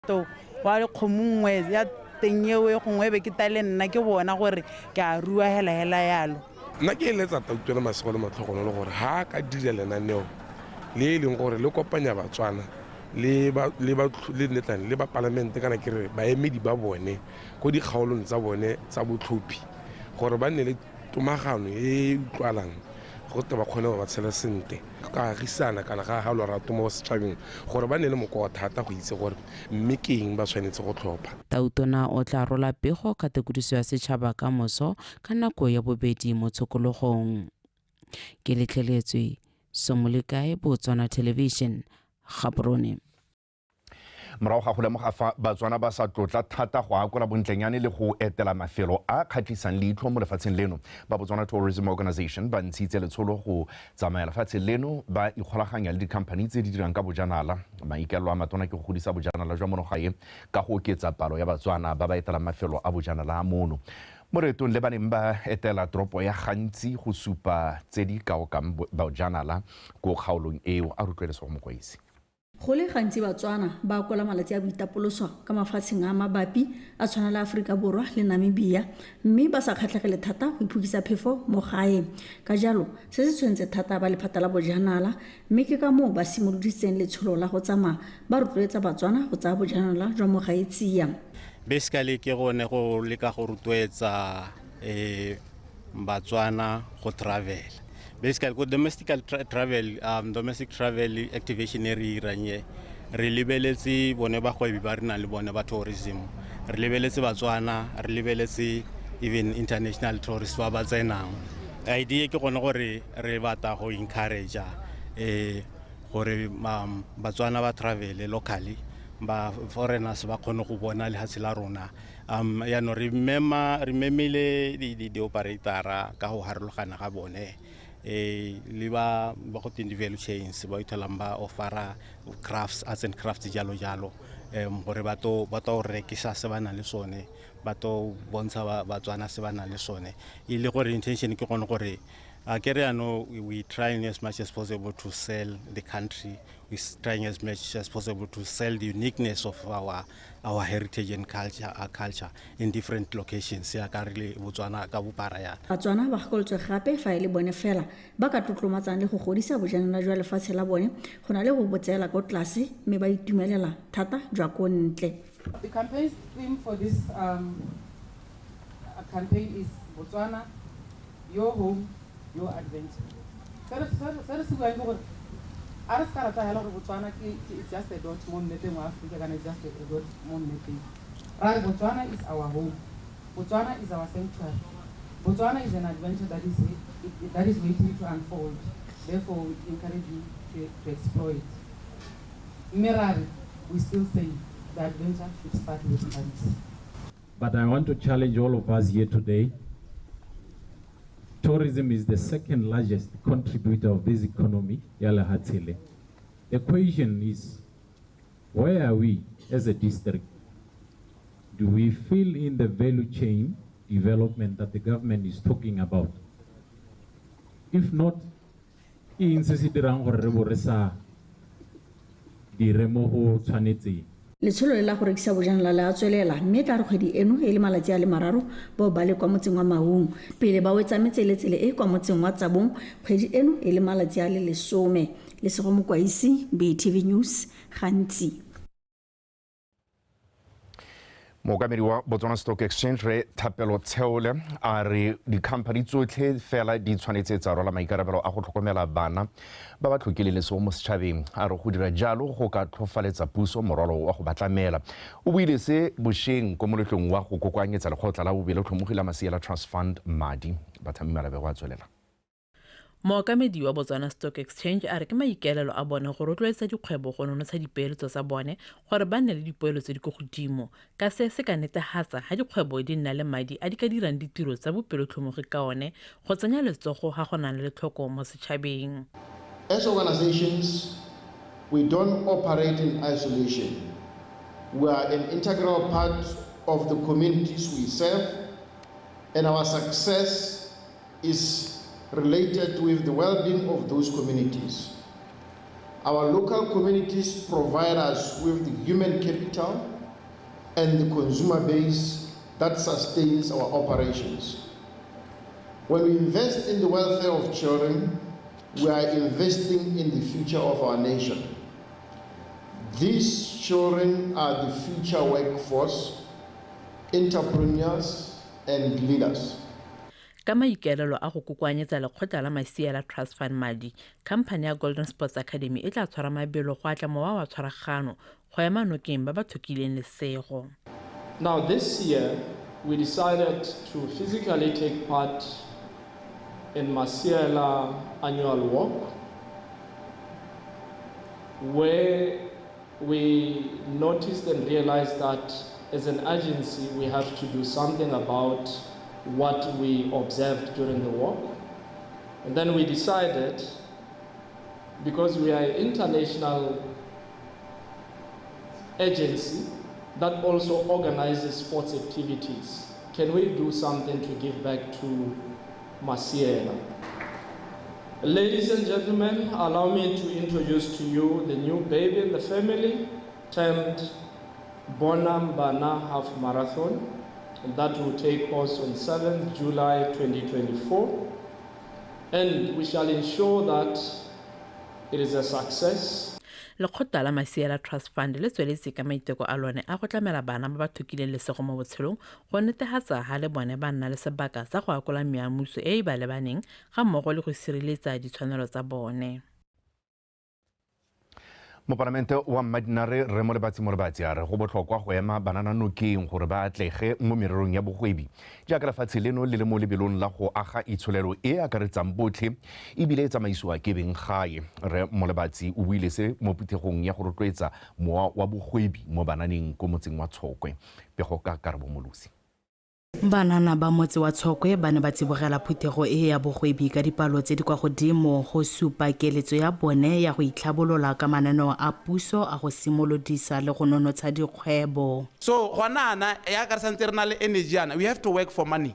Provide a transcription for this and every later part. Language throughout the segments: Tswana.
Mophato wa kgomo nngwe ya teng eo e gongwe be ke tale nna ke bona gore ke a rua hela hela yalo. Nna ke eletsa Tautona Masego le Matlhogonolo gore ha a ka dira lenaneo le e leng gore le kopanya Batswana le ba le ba le netane le ba palamente kana ke re baemedi ba bone ko dikgaolong tsa bone tsa botlhophi gore ba nne le tomagano e utlwalang go tle ba kgone go ba tshela sentle ka agisana kana ga ga lorato mo setšhabeng gore ba nne le mokgwa thata go itse gore mme ke eng ba tshwanetse go tlhopha. Tautona o tla rola pego ka tekodiso ya setšhaba ka moso ka nako ya bobedi mo tshokologong. Ke letlheletswe Somolekae, Botswana Television, Gaborone. Morago ga go lemoga fa Batswana ba sa tlotla thata go akola bontlenyane le go etela mafelo a kgatlhisang leitlho mo lefatsheng leno, ba Botswana Tourism Organization ba ntshitse letsholo go tsamaya lefatshe leno ba ikgolaganya le dikhamphani tse di dirang ka bojanala. Maikaelelo a matona ke go godisa bojanala jwa mono gae ka go oketsa palo ya Batswana ba ba etelang mafelo a bojanala a mono. Mo leetong le ba neng ba etela toropo ya Gantsi go supa tse di kaokang bojanala ko kgaolong eo. A rotloelesego Mokwaisi. Go le gantsi Batswana ba akola malatsi a boitapoloso ka mafatsheng a mabapi a tshwana le Aforika Borwa le Namibia, mme ba sa kgatlhegele thata go iphokisa phefo mo gae. Ka jalo se se tshwentse thata ba lephata la bojanala, mme ke ka moo ba simoloditseng letsholo la go tsamaya ba rotloetsa Batswana go tsaya bojanala jwa mo gae tsia. Basically ke gone go leka go rotloetsa Batswana go travel. Basically go domestic travel, domestic travel activation e re irang e re lebeletse bone bagwebi ba re nang le bone ba tourism, re lebeletse Batswana, re lebeletse even international tourists ba ba tsenang. Idea ke gone gore re batla go encourage gore Batswana ba travel locally, ba foreigners ba kgone go bona lefatshe la rona. Yaanong re mema re memile di operatora ka go harologana ga bone, le ba ba go teng di-value chains ba itholang ba offera crafts, arts and crafts, jalo jalo, gore ba to rekisa se ba nang le sone, ba to bontsha Batswana se ba nang le sone. E le gore intention ke gone gore a ke re yaanong we trying as much as possible to sell the country, we trying as much as possible to sell the uniqueness of our heritage and culture, our culture in different locations ya ka re le Botswana ka bopara yana. Batswana ba gakolotswe gape fa e le bone fela ba ka tlotlomatsang le go godisa bojanala jwa lefatshe la bone go na le go bo tseela ko tlase, mme ba itumelela thata jwa ko ntle. The campaign theme for this campaign is Botswana, your home, your adventure. Se re se buang ke gore a re se ka ra tlogela gore Botswana ke it's just a dot mo mmepeng wa Africa kana it's just a dot mo mmepeng. Ra re Botswana is our home. Botswana is our sanctuary. Botswana is an adventure that is waiting to unfold. Therefore, we encourage you to explore it. Mme ra re, we still say the adventure should start with us. But I want to challenge all of us here today. Tourism is the second largest contributor of this economy, ya lehatshe le. The question is, where are we as a district? Do we fill in the value chain development that the government is talking about? If not, ke eng se se dirang gore re bo re sa dire mo go tshwanetseng? Letsholo le la go rekisa bojanala le a tswelela, mme tla re kgwedi eno e le malatsi a le 3 bao ba le kwa motseng wa Maung pele ba wetsa metseletsele e kwa motseng wa Tsabong kgwedi eno e le malatsi a le 10. Lesego Mokwaisi, BTV News, Gantsi. Mookamedi wa Botswana Stock Exchange re Thapelo Tsheole a re dikhamphani tsotlhe fela di tshwanetse tsa rwala maikarabelo a go tlhokomela bana ba ba tlhokileng lesego mo setšhabeng. A re go dira jalo go ka tlhofaletsa puso morwalo wa go batlamela. O buile se bošeng ko moletlong wa go kokoanyetsa lekgotla la bobelotlhomogi la Masiela Trust Fund madi. Bathami Malabego a tswelela. Mookamedi wa Botswana Stock Exchange a re ke maikaelelo a bone go rotloetsa dikgwebo go nonotsha dipeeletso tsa bone gore ba nne le dipoelo tse di ko godimo, ka se se ka netefatsa ga dikgwebo di nna le madi a di ka dirang ditiro tsa bopelotlhomogi ka one go tsenya letsogo ga go nang le letlhoko mo setšhabeng. As organizations, we don't operate in isolation. We are an integral part of the communities we serve, and our success is related with the well-being of those communities. Our local communities provide us with the human capital, and the consumer base that sustains our operations. When we invest in the welfare of children, we are investing in the future of our nation. These children are the future workforce, entrepreneurs, and leaders. Ka maikaelelo a go kokoanyetsa lekgotla la Masiela Trust Fund madi, khamphane ya Golden Sports Academy e tla tshwara mabelo go atla mowa wa tshwaragano go ema nokeng ba ba tlhokileng lesego. Now this year, we decided to physically take part in Masiela annual walk, where we noticed and realized that as an agency we have to do something about what we observed during the walk. And then we decided, because we are an international agency that also organizes sports activities, can we do something to give back to Masiela? Ladies and gentlemen, allow me to introduce to you the new baby in the family, termed Bonang Bana Half Marathon. That will take course on 7th July 2024, and we shall ensure that it is a success. Lekgotla la Masiela Trust Fund le tsweletse ka maiteko a lone a go tlamela bana ba ba tlhokileng lesego mo botshelong go netefatsa ha le bone ba nna le sebaka sa go akola meamuso e e ba lebaneng ga mmogo le go sireletsa ditshwanelo tsa bone. Mopalamente wa Mmadinare Rre Molebatsi Molebatsi a re go botlhokwa go ema banana nokeng gore ba atlege mo mererong ya bogwebi jaaka lefatshe leno le le mo lebelong la go aga itsholelo e akaretsang botlhe ebile e tsamaisiwa ke beng gae. Rre Molebatsi o buile se mo phuthegong ya go rotloetsa mowa wa bogwebi mo bananeng ko motseng wa Tshokwe. Pego ka Karabo Molosi. Banana ba motse wa Tshokwe ba ne ba tsibogela phuthego e ya bogwebi ka dipalo tse di kwa godimo go supa keletso ya bone ya go itlhabolola ka mananeo a puso a go simolodisa le go nonotsha dikgwebo. So gona ana ya ka re santse re na le energy ana, we have to work for money.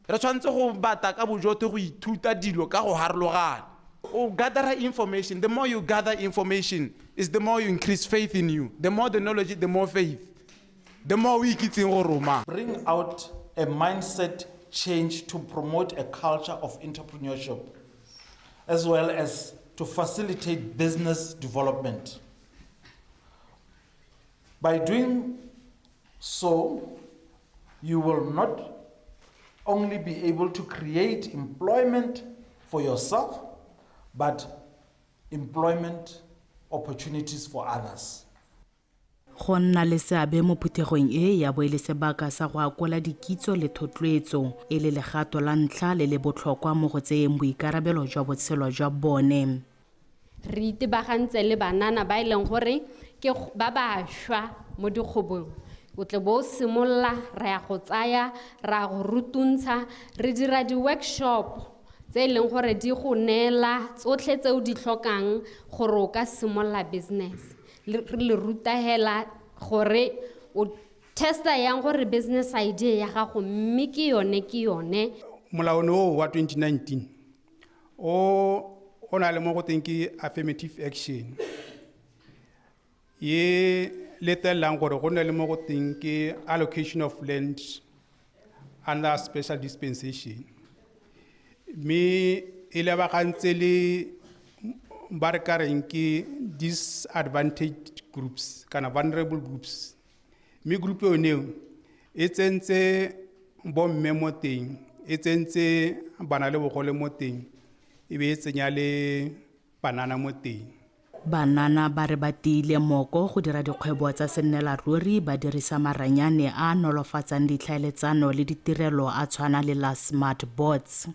Re tshwanetse go bata ka bojotlhe go ithuta dilo ka go harologana. O gather information, the more you gather information is the more you increase faith in you. The more the knowledge, the more faith. The more we ikitseng go roma. Bring out a mindset change to promote a culture of entrepreneurship, as well as to facilitate business development. By doing so, you will not only be able to create employment for yourself, but employment opportunities for others. Go nna le seabe mo phuthegong e ya bo e le sebaka sa go akola dikitso le thotloetso e le legato la ntlha le le botlhokwa mo go tseyeng boikarabelo jwa botshelo jwa bone. Re itebagantse le banana ba e leng gore ke ba bašwa mo dikgwebong. O tle bo simolola re ya go tsaya ra go rutuntsha, re dira di-workshop tse e leng gore di go neela tsotlhe tse o di tlhokang gore o ka simolola business. Re le ruta hela gore o testa yang gore business idea ya gago mme ke yone. Molao o wa 2019 o na le mo go teng ke affirmative action ye letelelang gore go nne le mo go teng ke allocation of land under special dispensation, mme e lebagantse le ba re ka reng ke disadvantaged groups kana vulnerable groups, mme group yone eo e tsentse bomme mo teng, e tsentse bana le bogole mo teng, e be e tsenya le banana mo teng. Banana ba re ba tiile moko go dira dikgwebo tsa sennela ruri ba dirisa maranyane a nolofatsang ditlhaeletsano le ditirelo a tshwana le la smart boards.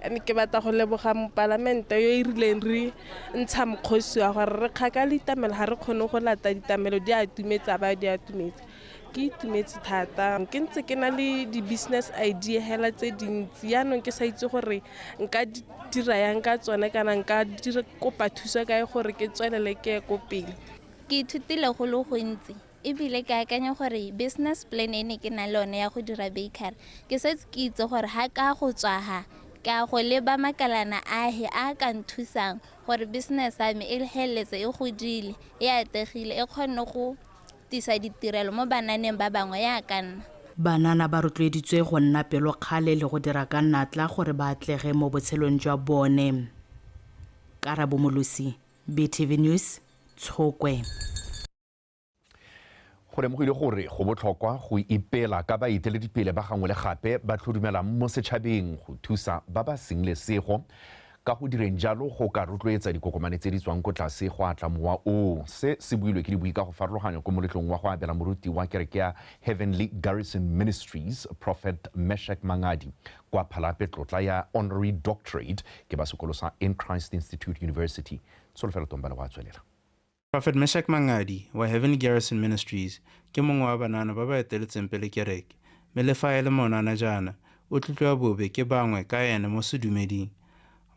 Ke batla go leboga mopalamente yo e rileng re ntsha mokgosi wa gore re kgakala ditamelo, ga re kgone go lata ditamelo di a tumetsa ba di a tumetsa. Ke itumetse thata, ke ntse ke na le di-business idea hela tse dintsi, yaanong ke sa itse gore nka dira yang ka tsone kana nka kopa thuso kae gore ke tswelele ke ye ko pele. Ke ithutile go le gontsi ebile ke akanya gore business plan e ne ke na le yone ya go dira bakery, ke setse ke itse gore ga ka go tswa ha ka go leba makalana a he a ka nthusang gore business ya me e heletse e godile e ategile e kgonne go fetisa ditirelo mo bananeng ba bangwe yaka nna. Banana ba rotloeditswe go nna pelokgale le go dira ka natla gore ba atlege mo botshelong jwa bone. Karabo Molosi, BTV News, Tshokwe. Go lemogile gore go botlhokwa go ipela ka baeteledipele ba gangwe le gape ba tlhodumelang mo setšhabeng go thusa ba ba seng lesego. Ka go direng jalo go ka rotloetsa dikokomane tse di tswang ko tlase go atla mowa oo. Se se builwe ke dibui ka go farologanya ko moletlong wa go abela moruti wa kereke ya Heavenly Garrison Ministries, Prophet Meshach Mangadi, kwa Phalape tlotla ya honorary doctorate ke ba sekolo sa In Christ Institute University. Tsholofelo Tombale wa tswelela. Prophet Meshach Mangadi wa Heavenly Garrison Ministries ke mongwe wa banana ba ba eteletseng pele kereke, mme le fa e le monana jaana o tlotliwa bobe ke bangwe ka ene mo sedumeding.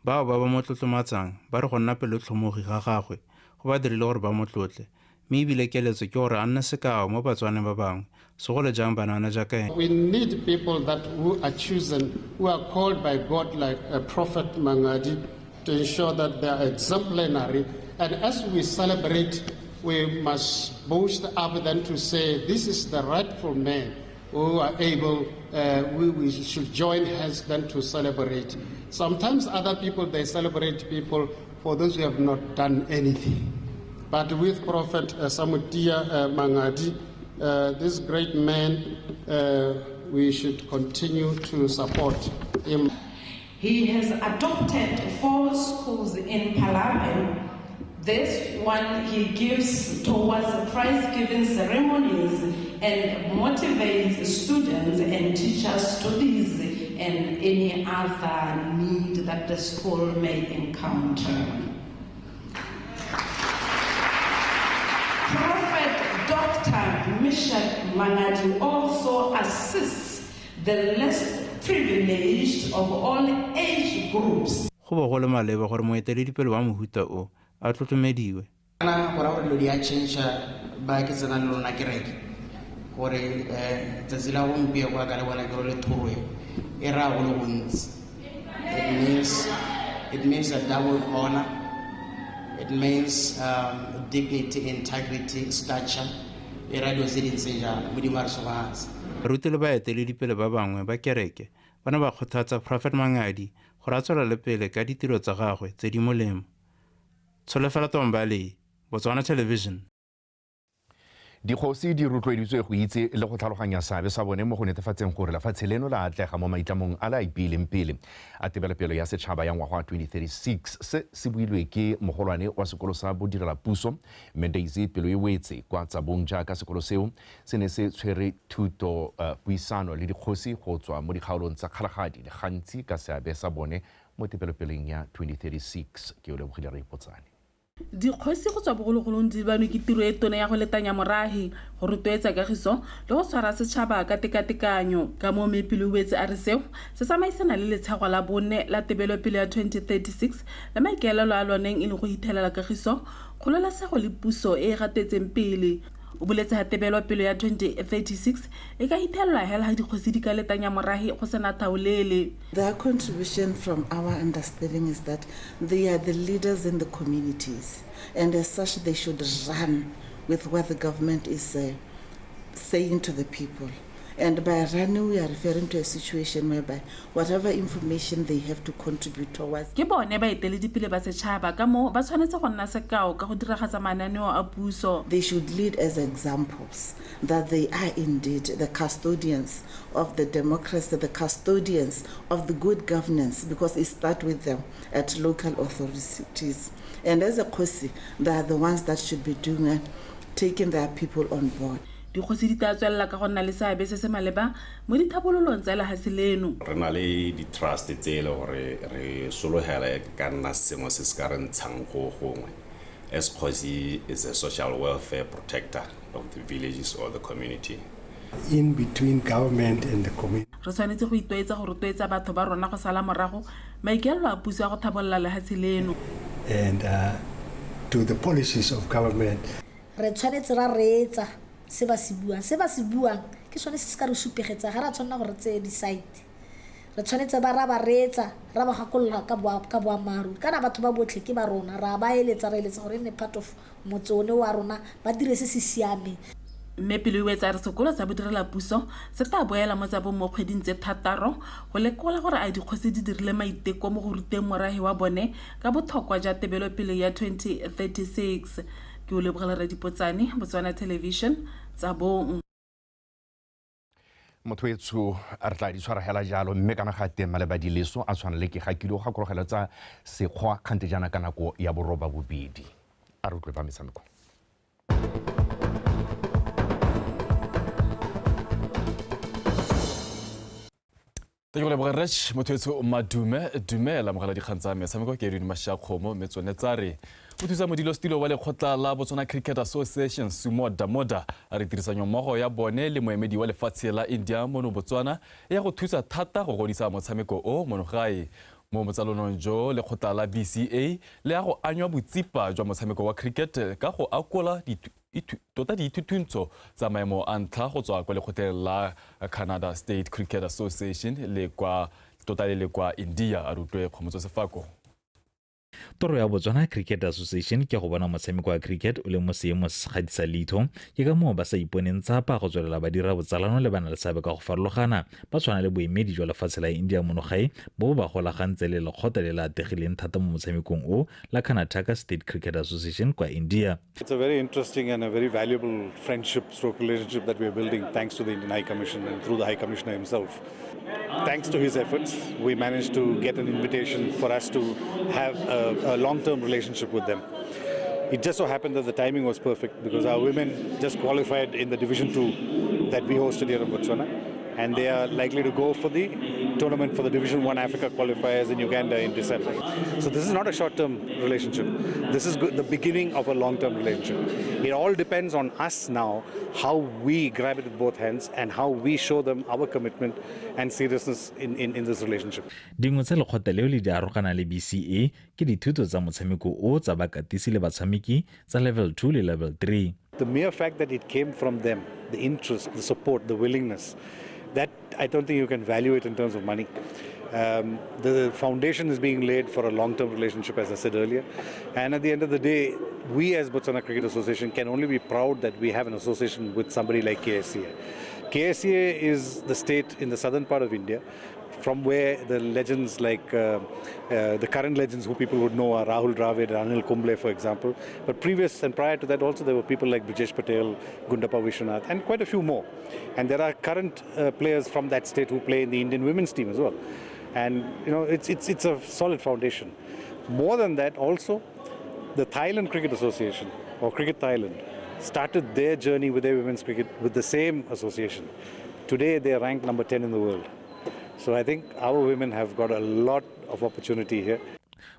Bao ba ba mo tlotlomatsang ba re go nna pelotlhomogi ga gagwe go ba dirile gore ba mo tlotle, mme ebile keletso ke gore a nne sekao mo Batswaneng ba bangwe, segolo jang banana jaaka ene. We need people that who are chosen, who are called by God like a Prophet Mangadi, to ensure that they are exemplary. And as we celebrate, we must boast up then to say this is the rightful man who are able, we should join hands then to celebrate. Sometimes other people, they celebrate people for those who have not done anything. But with Prophet Samutia Mangadi, this great man, we should continue to support him. He has adopted 4 schools in Palape. This one he gives towards prize-giving ceremonies and motivates students and teachers to these and any other need that the school may encounter. Prophet Dr. Meshach Mangadi also assists the less privileged of all age groups. Go bo go le maleba gore moeteledipele wa mohuta o a tlotlomediwe. Kana go ra gore dilo di a change ba ke tsena le lona kereke gore tsatsi la gompieno kwa ka le bona ke re le thoroe e ra go le gontsi. It means a double honor. It means dignity, integrity, stature. E ra dilo tse di ntseng jalo. Modimo a re sobahatse. Baruti le baeteledipele ba bangwe ba kereke ba ne ba kgothatsa Prophet Mangadi gore a tswelele pele ka ditiro tsa gagwe tse di molemo. Tsholofelo Tombale, Botswana Television. Dikgosi di rotloeditswe go itse le go tlhaloganya seabe sa bone mo go netefatseng gore lefatshe leno la atlega mo maitlamong a le a ipeileng pele a tebelopele ya setšhaba ya ngwaga wa 2036. Se se builwe ke mogolwane wa sekolo sa bodirelapuso Mendaise Pelo e wetse kwa Tsabong, jaaka sekolo seo se ne se tshwere thuto puisano le dikgosi go tswa mo dikgaolong tsa Kgalagadi le gantsi ka seabe sa bone mo tebelopeleng ya 2036. Ke o lebogile re ipotsane. Dikgosi go tswa bogologolong di lebanwe ke tiro e tona ya go letanya morahi, go rotloetsa kagiso le go tshwara setšhaba ka tekatekanyo. Ka moo Mme Pelo-Wetse a re seo se tsamaisana le letshego la bone la tebelopele ya 2036 le maikaelelo a loneng e leng go ithelela kagiso, kgololesego le puso e e gatetseng pele. O boletse ha tebelopele ya 2036 e ka ithelelwa hela ha dikgosi di ka letanya morahi go sena taolele. Their contribution from our understanding is that they are the leaders in the communities, and as such they should run with what the government is saying to the people. And by running, we are referring to a situation whereby whatever information they have to contribute towards. Ke bone baeteledipele ba setšhaba ka moo ba tshwanetse go nna sekao ka go diragatsa mananeo a puso. They should lead as examples that they are indeed the custodians of the democracy, the custodians of the good governance, because it starts with them at local authorities. And as a Kgosi, they are the ones that should be doing it, taking their people on board. Dikgosi di tla tswelela ka go nna le seabe se se maleba mo dithabololong tsa lehatshe leno. Re na le di-trust tse e le gore re sologela e ka nna sengwe se se ka re ntshang go gongwe. As Kgosi is a social welfare protector of the villages or the community. In between government and the community. Re tshwanetse go itwaetsa go rotloetsa batho ba rona go sala morago maikaelelo a puso ya go thabolola lehatshe leno. And to the policies of government. Re tshwanetse ra reetsa se ba se buang, se ba se buang ke sone se se ka re supegetsa, ga ra tshwanela gore re tseye di-side. Re tshwanetse ba ra ba reetsa, ra ba gakolola ka boammaaruri. Kana batho ba botlhe ke ba rona, ra ba eletsa, re eletsa gore e nne part of motse one wa rona, ba dire se se siameng. Mme Pelo-Wetsa a re sekolo sa bodirelapuso se tla boela mo Tsabong mo kgweding tse 6 go lekola gore a dikgosi di dirile maiteko mo go ruteng morafe wa bone ka botlhokwa jwa tebelopele ya 2036. Ke o lebogela Radipotsane, Botswana Television, Tsabong. Motho etsho re tla di tshwara hela jalo, mme kana ga teng malebadi leso a tshwana le ke ga kile go gakologela tsa sekgwa kgante jaana ka nako ya 8:30. A re utlwe ba metshameko. Ke go leboga Rech motho etsho madume dumela mogala dikgang tsa metshameko ke Edwin Mashakgomo mme tsone tsa re o thusa modulasetilo wa lekgotla la Botswana Cricket Association Sumo Damoda a re tirisanyo mmogo ya bone le moemedi wa lefatshe la India mono Botswana e ya go thusa thata go godisa motshameko o mono gae. Mo motsalonong jo lekgotla la BCA le ya go anywa botsipa jwa motshameko wa cricket ka go akola tota diithutuntsho tsa maemo a ntlha go tswa kwa lekgotleng la Canada State Cricket Association le kwa tota le kwa India. A rutwe Kgomotso Sefako. Toro ya Botswana Cricket Association ke go bona motshameko wa cricket o le mo seemo se se gadisa leitlho, ke ka moo ba sa iponeng tsapa go tswelela ba dira botsalano le bana le seabe ka go farologana, ba tshwana le boemedi jwa lefatshe la India mono gae bo ba golagantse le lekgotla le le ategileng thata mo motshamekong o la Karnataka State Cricket Association kwa India. It's a very interesting and a very valuable friendship stroke relationship that we are building thanks to the Indian High Commission and through the High Commissioner himself. Thanks to his efforts, we managed to get an invitation for us to have a long-term relationship with them. It just so happened that the timing was perfect because our women just qualified in the Division 2 that we hosted here in Botswana, and they are likely to go for the tournament for the Division 1 Africa qualifiers in Uganda in December. So this is not a short-term relationship. This is the beginning of a long-term relationship. It all depends on us now, how we grab it with both hands and how we show them our commitment and seriousness in this relationship. Dingwe tsa lekgotla leo le di arogana le BCA ke dithuto tsa motshameko o tsa bakatisi le batshameki tsa level 2 le level 3. The mere fact that it came from them, the interest, the support, the willingness, that I don't think you can value it in terms of money. The foundation is being laid for a long-term relationship, as I said earlier. And at the end of the day, we as Botswana Cricket Association can only be proud that we have an association with somebody like KSCA. KSCA is the state in the southern part of India from where the legends like the current legends who people would know are Rahul Dravid and Anil Kumble, for example. But previous and prior to that also there were people like Brijesh Patel, Gundappa Vishwanath, and quite a few more. And there are current players from that state who play in the Indian women's team as well. And you know, it's a solid foundation. More than that also, the Thailand Cricket Association, or Cricket Thailand, started their journey with their women's cricket with the same association. Today they are ranked number 10 in the world. So I think our women have got a lot of opportunity here.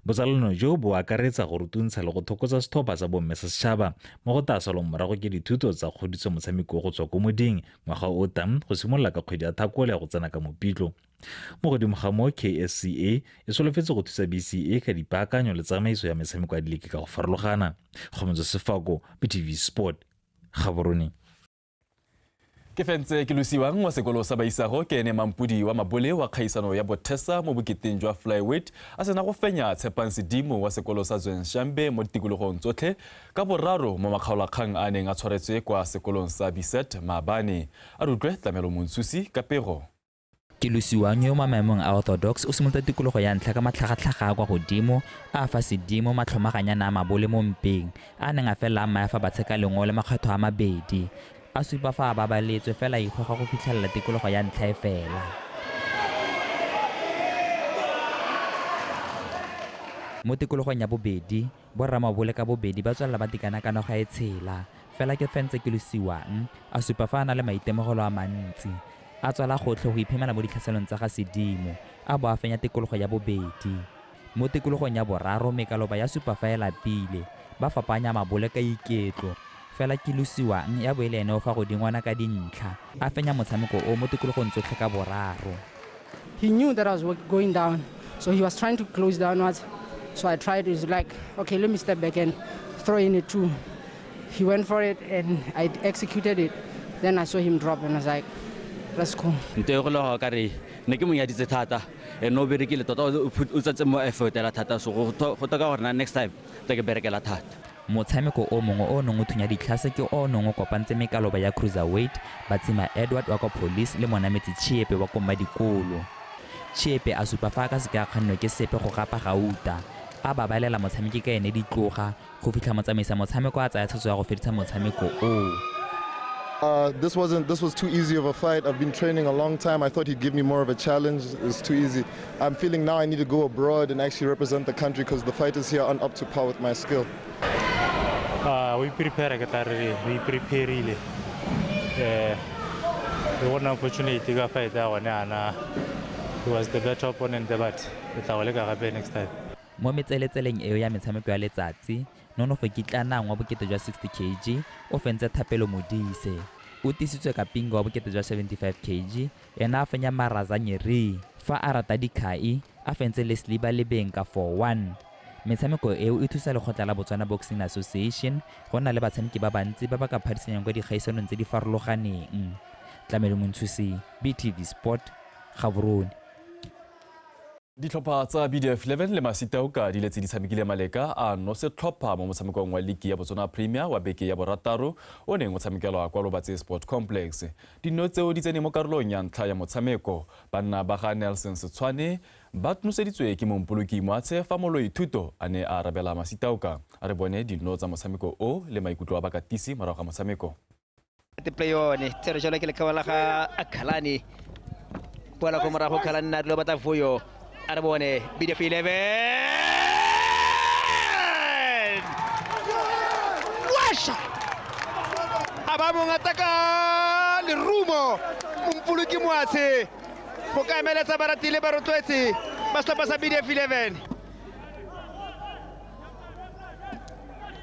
Botsalano jo bo akaretsa go rutuntsha le go thokotsa setlhopha sa bomme sa setšhaba mo go tasalong morago ke dithuto tsa kgodiso motshameko go tswa ko moding ngwaga o tang go simolola ka kgwedi ya Thakole go tsena ka Mopitlo. Mo godimo ga moo, KSCA e solofetse go thusa BCA ka dipaakanyo le tsamaiso ya metshameko ya dileke ka go farologana. Kgomotso Sefako, BTV Sport, Gaborone. Ke fentse ke losiwang wa sekolo sa Baisago ke ene mampudi wa mabole wa kgaisano ya Bothesa mo boketeng jwa flyweight a sena go fenya Tshepang Sedimo wa sekolo sa Zwenshambe mo ditikologong tsotlhe ka boraro mo makgaolakgang a neng a tshwaretswe kwa sekolong sa Biset maabane. A re utlwe Tlamelo Montshusi ka pego. Ke losiwang yo mo maemong a orthodox o simolotse tikologo ya ntlha ka matlhagatlhaga a kwa godimo a fa Sedimo matlhomaganyana a mabole mo mpeng a neng a felela a mmaya fa batsheka lengole makgetho a mabedi. A supa fa a babaletswe fela ikgoga go fitlhelela tikologo ya ntlha e fela. Mo tikologong ya bobedi, borramabole ka bobedi ba tswelela ba tikana ka noga e tshela, fela ke fentse ke losiwang a supa fa a na le maitemogelo a mantsi. A tswala gotlhe go iphemela mo ditlhaselong tsa ga Sedimo, a bo a fenya tikologo ya bobedi. Mo tikologong ya boraro mekaloba ya supa fa e lapile, ba fapanya mabole ka iketlo. Fela ke losiwang ya bo e le ene o fa godingwana ka dintlha, a fenya motshameko o mo tikologong tsotlhe ka boraro. He knew that I was going down, so he was trying to close downwards. So I tried, it was like, okay, let me step back and throw in a two. He went for it and I executed it. Then I saw him drop and I was like, let's go. Nto e go le go ka re ne ke monyaditse thata, ene o berekile tota, o tsatse mo effort ela thata, so go toka gore na next time tla ke berekela thata. Motshameko o mongwe o neng o thunya ditlhase ke o neng o kopantse mekaloba ya cruiserweight Batsima Edward wa kwa Police le Monametsi Chiepe wa ko Mmadikolo. Chiepe a supa fa a ka seke a kgannwe ke sepe go gapa gauta, a babalela motshameki ka ene ditloga go fitlha motsamaisa motshameko a tsaya tshwetso ya go fedisa motshameko oo. This was too easy of a fight. I've been training a long time. I thought he'd give me more of a challenge. It was too easy. I'm feeling now I need to go abroad and actually represent the country because the fighters here aren't up to par with my skill. We prepare, we prepare really. We were unfortunate to fight that one, and he was the better opponent, but next time. Mo metseletseleng eo ya metshameko ya letsatsi, Nonofo Kitlanang wa bokete jwa 60 kg o fentse Thapelo Modise. O tisitswe ka Pingo wa bokete jwa 75 kg, ena a fenya Maraza Nyeri fa a rata dikhai a fentse Leslie Balebeng ka 4-1. Metshameko eo e thusa lekgotla la Botswana Boxing Association go nna le batshameki ba bantsi ba ba ka phadisanyang kwa dikgaisanong tse di farologaneng. Tlamelo Montshusi, BTV Sport, Gaborone. Ditlhopha tsa BDF 11 le Masitaoka di letse di tshamekile maleka a no setlhopha mo motshamekong wa ligi ya Botswana Premier wa beke ya borataro o neng o tshamekelwa kwa Lobatse Sport Complex. Dino tseo di tsene mo karolong ya ntlha ya motshameko. Banna ba ga Nelson Setshwane ba tnoseditswe ke mompoloki Moatshe fa Moloi Thuto a ne a arabela Masitaoka. A re bone dino tsa motshameko o le maikutlo a bakatisi morago ga motshameko. Play yone tsere jalo ke le kawala ga Khalani. Bola ko morago Khalani na dilo batla Vuyo. Arbone, BDF 11. Washa! Abamo ngataka lerumo Mompoloki Moatshe go ka emeletsa baratile ba rotloetse ba setlhopha sa BDF 11.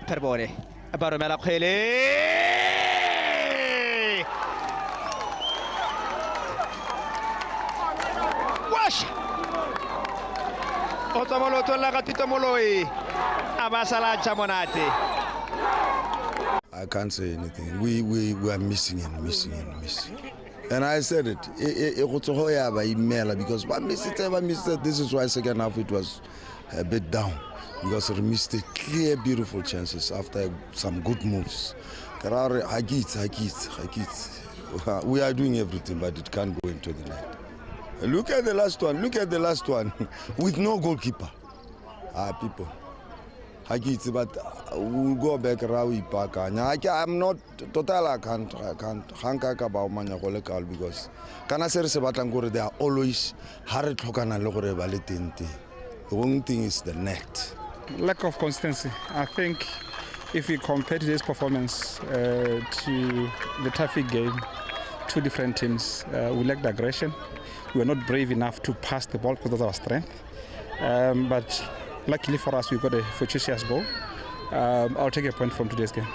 Perbone ba romela kgwele. Washa! O tswa mo leotong la ga Thuto Moloi a ba sala ja monate. I can't say anything. We are missing and missing and missing. And I said it. Because missed it. This is why second half it was a bit down. Because we missed the clear, beautiful chances after some good moves. We are doing everything, but it can't go into the net. Look at the last one. Look at the last one. With no goalkeeper. Ah, people. But we'll go back. I'm not total. I can't. Because they are always the only thing is the net. Lack of consistency. I think if we compare today's performance to the traffic game, two different teams, we lacked aggression. We were not brave enough to pass the ball because that's our strength. But luckily for us, we got a fortuitous goal. I'll take a point from today's game.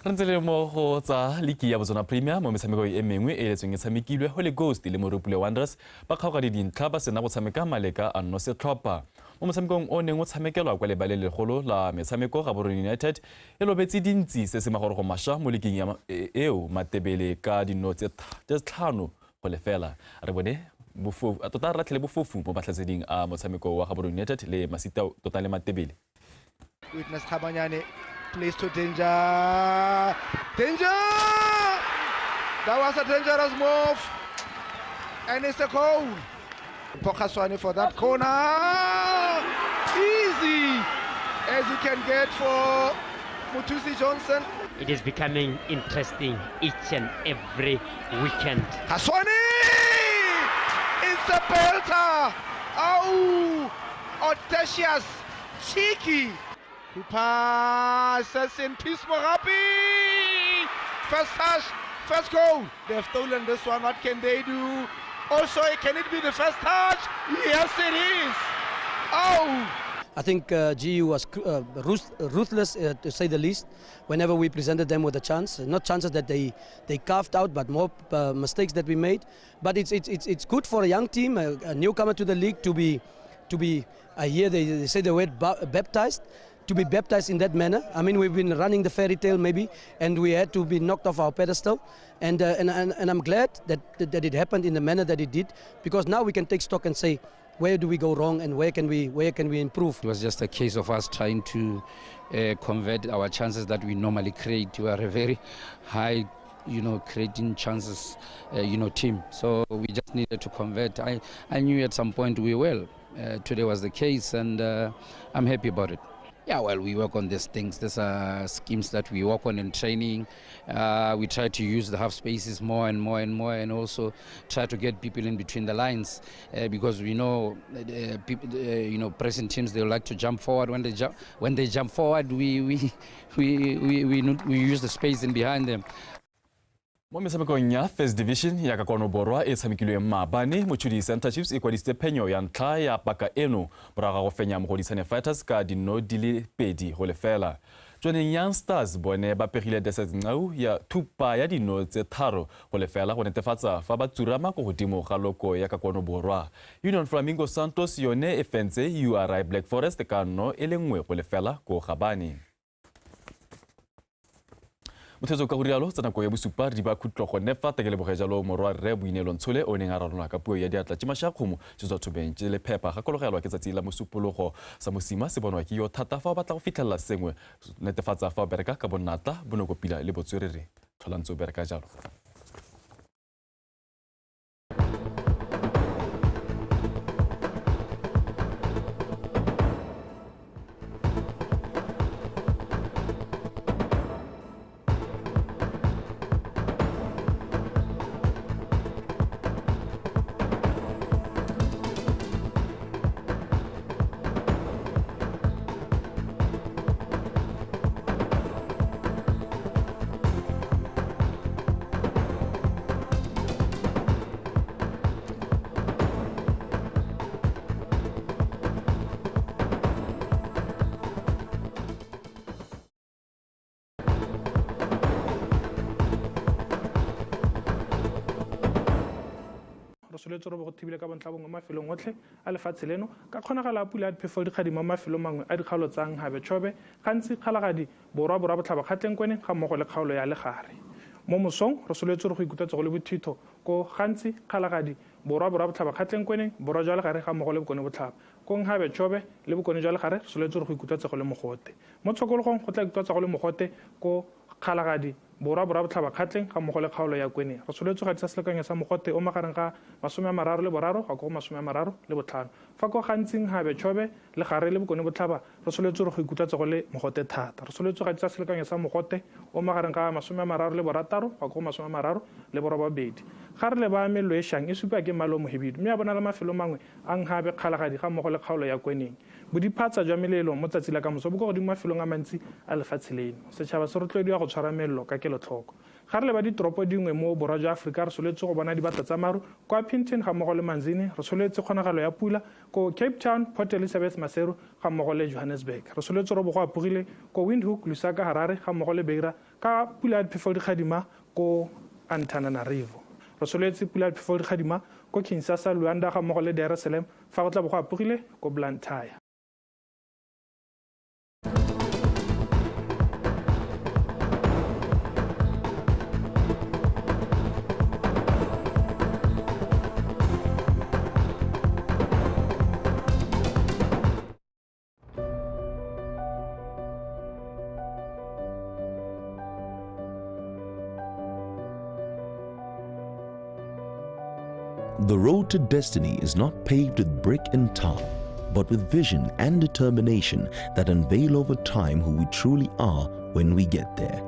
Re ntse le mo go tsa ligi ya Botswana Premier mo metshamekong e mengwe e letsweng e tshamekilwe Holy Ghost le Morupule Wanderers ba kgaogane dintlha ba sena go tshameka maleka a nno setlhopha. Mo motshamekong o neng o tshamekelwa kwa lebaleng legolo la metshameko Gaborone United e lobetse dintsi se se magorogo mašwa mo liking ya eo Matebele ka dino tse 5 go lefela. Re bone tota re latlhele bofofu mo batlhaseding a motshameko wa Gaborone United le Masitao tota le Matebele. Witness Khabanyane plays to danger. Danger! That was a dangerous move. And it's a goal. Pokaswani for that corner. Easy as you can get for Mutusi Johnson. It is becoming interesting each and every weekend. Haswani! It's a belter! Oh! Audacious! Cheeky! Who passes in Peace Morabi! First touch, first goal. They have stolen this one. What can they do? Also, can it be the first touch? Yes, it is. Oh! I think GU was ruthless, to say the least, whenever we presented them with a chance. Not chances that they carved out, but more mistakes that we made. But it's good for a young team, a newcomer to the league, to be I hear they say the word baptized, to be baptized in that manner. I mean, we've been running the fairy tale maybe, and we had to be knocked off our pedestal. And I'm glad that it happened in the manner that it did, because now we can take stock and say, Where do we go wrong and where can we improve? It was just a case of us trying to convert our chances that we normally create. We are a very high, creating chances, team. So we just needed to convert. I knew at some point we will. Today was the case, and I'm happy about it. Yeah, well, we work on these things. These are schemes that we work on in training. We try to use the half spaces more and more and more, and also try to get people in between the lines, because we know, people, pressing teams, they like to jump forward. When they jump forward, we use the space in behind them. Mo metshamekong ya First Division ya ka kwano borwa e tshamekilweng maabane, Mochudi Center Chiefs e kwadisitse phenyo ya ntlha ya paka eno morago ga go fenya Mogoditshane Fighters ka dino di le 2-0. Jwaneng Young Stars bone ba pegile Desert Ncau ya thupa ya dino tse 3-0 go netefatsa fa ba tsurama ko godimo ga loko ya ka kwano borwa. Union Flamingo Santos yone e fentse URI Black Forest ka 1-0 ko Gabane. Mothetso ka go rialo tsa nako ya bosupa re di ba khutlo gone fa tekeleboge jalo morwa rre Boineelo Ntshole o neng a rarolwa ka puo ya diatla tše mašakgomo tse tswa thobeng tše le phepa. Gakologelwa ke tsatsi la mosupologo sa mosima se bonwa ke yo thata fa o batla go fitlhelela sengwe, netefatsa fa o bereka ka bonnatla, bonokopila le botswerere. Tlhola ntse o bereka jalo. Soletse robo go thibile ka bontlha bongwe mafelong otlhe a lefatshe leno ka kgonagala pula ya diphefo dikgadima mafelong mangwe a dikgaolo tsa Nhabe Chobe, gantsi Kgalagadi, Borwa, Borwa Botlhaba, Kgatleng Kweneng ga mmogo le kgaolo ya Legare. Mo mosong re soletse go ikutlwetsa go le bothitho ko gantsi Kgalagadi, Borwa, Borwa Botlhaba, Kgatleng Kweneng, Borwa jwa Legare ga mmogo le Bokone Botlhaba. Ko Nhabe Chobe le Bokone jwa Legare re soletse go ikutlwetsa go le mogote. Mo tshokologong go tla ikutlwetsa go le mogote ko Kgalagadi, Borwa, Borwa Botlhaba, Kgatleng ga mmogo le kgaolo ya Kweneng. Re soletse go gatisa selekanyo sa mogote o magareng ga 33 go ya ko 35. Fa ko gantsi Nhabe Chobe, Legare le Bokone Botlhaba re soletse go ikutlwetsa go le mogote thata. Re soletse go gatisa selekanyo sa mogote o magareng ga 36 go ya ko 38. Ga re leba mello e šang e supa ke mmala o mohibidu, mme a bonala mafelo mangwe a Nhabe, Kgalagadi ga mmogo le kgaolo ya Kweneng. Bodiphatsa jwa melelo mo tsatsi la kamoso bo ko godimo mafelong a mantsi a lefatshe leno. Setšhaba se rotloediwa go tshwara mello ka kelotlhoko. Ga re leba ditoropo dingwe mo borwa jwa Aforika re soletse go bona dibata tsa maru kwa Pinton ga mmogo le Manzini. Re soletse kgonagalo ya pula ko Cape Town, Port Elizabeth, Maseru ga mmogo le Johannesburg. Re soletse robo go apogile ko Windhoek, Lusaka, Harare ga mmogo le Beira ka pula ya diphefo dikgadima ko Antananarivo. Re soletse pula ya diphefo dikgadima ko Kinshasa, Luanda ga mmogo le Dar es Salaam fa go tla bo go apogile ko Blantyre. The road to destiny is not paved with brick and tar, but with vision and determination that unveil over time who we truly are when we get there.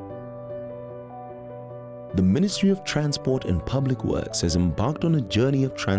The Ministry of Transport and Public Works has embarked on a journey of transformation.